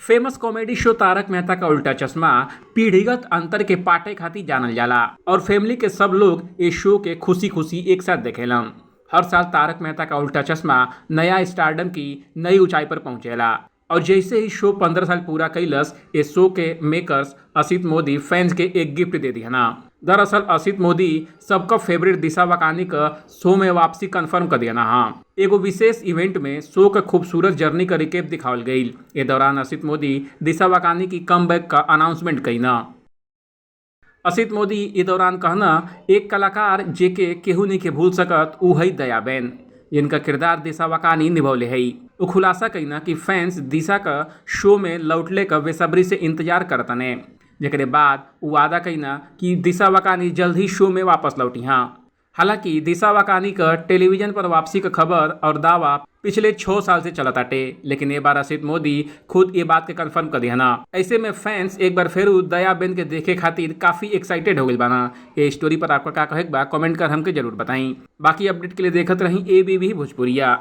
Famous comedy शो तारक मेहता का उल्टा चश्मा पीढ़ीगत अंतर के पाटे खातिर जानल जाला और फैमिली के सब लोग इस शो के खुशी खुशी एक साथ देखेलन। हर साल तारक मेहता का उल्टा चश्मा नया स्टारडम की नई ऊंचाई पर पहुंचेला और जैसे ही शो 15 साल पूरा कैलस, ये शो के मेकर्स असित मोदी फैंस के एक गिफ्ट दे दिया। दरअसल असित मोदी सबका फेवरेट दिशा वकानी का शो में वापसी कंफर्म कर दिया। हाँ, एगो विशेष इवेंट में शो का खूबसूरत जर्नी का रिकेप दिखावल गई। ए दौरान असित मोदी दिशा वकानी की कमबैक का अनाउंसमेंट कईना। असित मोदी ए दौरान कहना, एक कलाकार जेके केहू नहीं के भूल सकत उ है दयाबेन, जिनका किरदार दिशा वकानी निभौले है। वो खुलासा कईना कि फैंस दिशा का शो में लौटले का बेसब्री से इंतजार करतने, जेकरे बाद उ वादा कईना कि दिशा वकानी जल्द ही शो में वापस लौटी। हाँ, हालांकि दिशा वकानी का टेलीविजन पर वापसी का खबर और दावा पिछले 6 साल से चलत आटे, लेकिन ये बार असित मोदी खुद ये बात के कंफर्म कर दिया ना। ऐसे में फैंस एक बार फिर दयाबेन के देखे खातिर काफी एक्साइटेड हो गई बाना। ये स्टोरी पर आपका का कहे बा, कमेंट कर हमके जरूर बताई। बाकी अपडेट के लिए देखत रही एबीबी भोजपुरिया।